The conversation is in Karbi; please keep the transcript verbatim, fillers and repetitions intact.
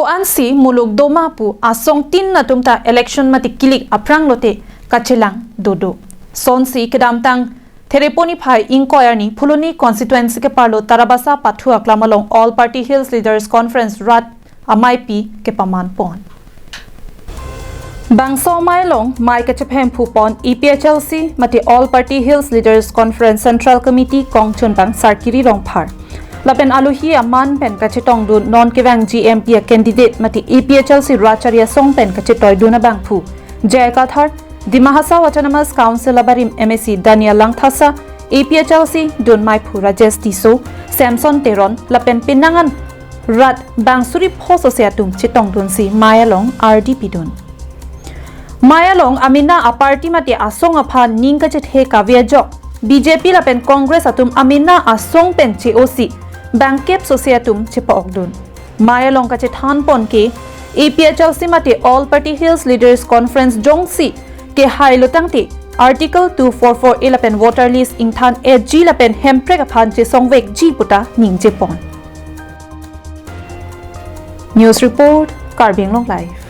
Ansi muluk doma pu asong tin atum ta election mate kilik aphrang lote kachelang dodo. Sonsi kedamtang Thereponi phai ingkoi arni Phuloni constituency keparlo Tarabasa pathu aklam along All Party Hills Leaders Conference rat amaipi kepaman pon. Bangso amai along mai kachephem phu pon A P H L C mate All Party Hills Leaders Conference Central Committee kongchunbang Sarkiri Rongphar. Lapen alohi aman pen kachetongdun non kevangji M P a candidate mate A P H L C rat chari asong pen kachetoidun abangphu J I Kathar, Dima Hasao Autonomous Council abarim M A C Daniel Langthasa, A P H L C dun maiphu Rajesh Tisso, Samson Teron, lapen penang an rat bang suri pho sose atum chetongdunsi mai along ardi pidun. Mai along amena a-party mate asong aphan ning kachethe kave ajok B J P lapen Congress atum amena asong pen che-osi bangkep sose atum chepa-okdun. Mai along kachethan pon ke A P H L C mate All Party Hills Leaders Conference jongsi kehai lo tangte Article two four four A lapen voter list ingthan etji lapen hemprek aphan chesongvekji puta ningje pon. News report, Karbi Anglong Live.